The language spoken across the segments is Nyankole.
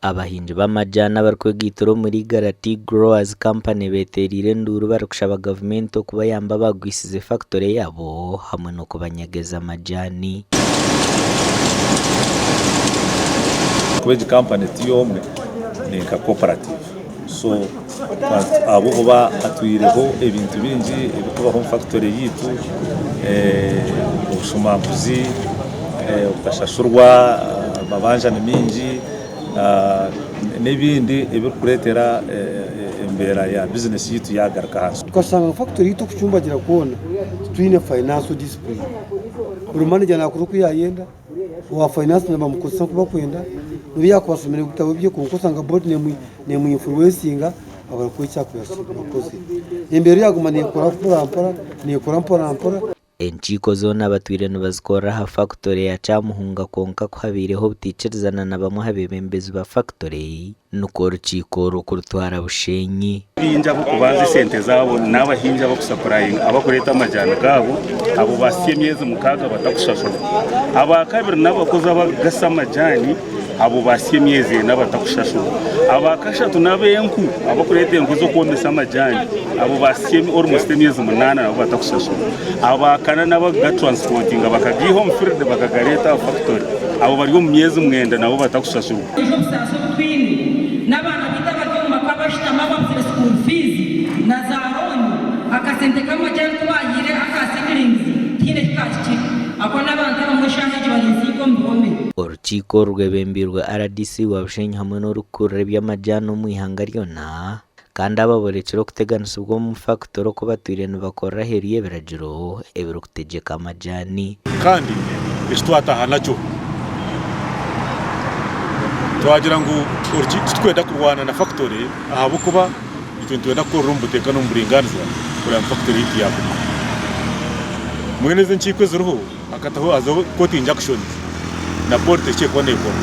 Abahingi b'amajaani abarikwegaitira omuri Igara Tea Growers Company betereire enduuru barikushaba gavumenti okubayamba bagwisize fakitore yaabo hamwe n'okubanyageza amajaani. Kuba egi kampani ti y'omwe ni nka cooperative so ahabw'okuba hatwireho ebintu bingi ebirikubaho omu fakitore yaitu, obushumankuzi, obutashashurwa, amabanja ni maingi n'ebindi ebirikureetera embeera ya bizinesi yaitu yaagaruka ahansi. Tukashanga ngu fakitore yaitu okucumbagira kwona titwine financial discipline. Buri manager nakora oku yayenda. Owa finance nibamukozesa nku bakwenda, nobu yakuba ashomire ebitabo bye kwonka oshanga board nemu influencinga abura kuha eki yakubaire Embeera yaguma nekura mpora mpora, nekura mpora mpora. Enkiiko zoona batwire nibazikorera aha fakitore ya Kyamuhunga kwonka ku habaireho obutaikirizana na bamwe aha beebembezi ba fakitore, Nikwo orukiiko orwo kurutwara Bushenyi. Abahingi ab'okubanza esente zaabo n'abahingi abakusapurayinga abakureeta amajaani gaabo abo baasya emyezi mukaaga batakushashurwa. Abaakabiri n'abakozi abakugasa amajaani abo baasya emyezi ena batakushashurwa. Abaakashatu n'ab'enku abakureeta enku z'okwomesa amajaani abo baasya almost emyezi munaana nabo batakushashurwa. Abaakana n'abakugatransipotinga bakagaiha omu field bakagareeta aha fakitori abo bari omu myezi mwenda nabo batakushashurwa. Obundi obusaasi obu twine, n'abaana baitu abari omu maka abashutami ababuzire school fees na za loan, akasente k'amajaani ku baahaire aka seedlings tihaine eki kaahikire ahakuba n'abantu abamwe eshaaha egi bari nsiika omu bihome. Orukiiko oru rwebembeirwe rdc wa Bushenyi hamwe n'orikukurira eby'amajaani omu ihanga ryona kandi aba borekire okuteganisibwa omu fakitore oku batwire nibakorera aheeru y'ebiragiro ebirikutegyeka amajaani. Kandi eki twataaha nakyo twagira ngu titurikwenda kurwana na fakitore ahabw'okuba itwe nitwenda kukorera omu buteeka n'omu buringaaniza kureba ngu fakitore yaitu yaaguma. Mbwenu ezi enkiiko eziriho hakataho hazaho court injunctions na board tehikire kuba neekora.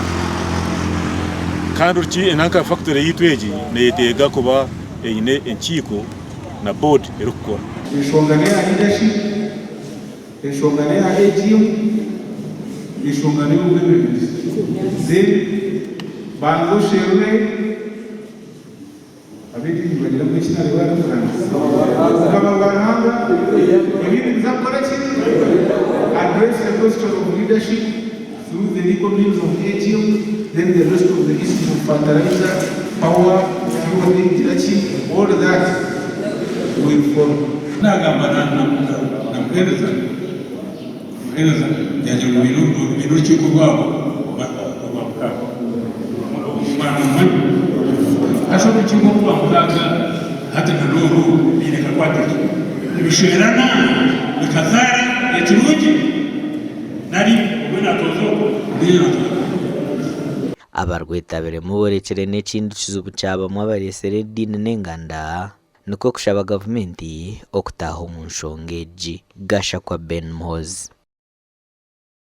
Kandi nanka fakitore yaitu egi neyetenga kuba eine enkiiko na board erikukora. Enshonga n'eya leadership, enshonga n'eya AGM, enshonga n'ey'obwebembezi. Then banza osherure. Ab'ediini nibagira ngu eki naareeba ari omurangi. Obukama bwa Ruhanga ebindi nibiza kukora ki? Address the question of leadership through the legal means of AGM, then the rest of the issues of fertilizer, power, fuel, gira ki, all that will follow. Naagamba na Muheereza, Muheereza yaagira ngu baine orukiiko rwabo orwamukaaga. Haza orukiiko oru rwamukaaga hati na n'oru biine kakwate ki? Nibishwerana bikazaara ekirungi nari omwe naatooza oku ondiijo naatooza oku? Abarwetabiremu borekire n'ekindi kizibu kya bamwe abareetsire ediini n'enganda Nikwo kushaba gavumenti okutaaha omu nshonga egi. Gashakwa Ben Muhoozi.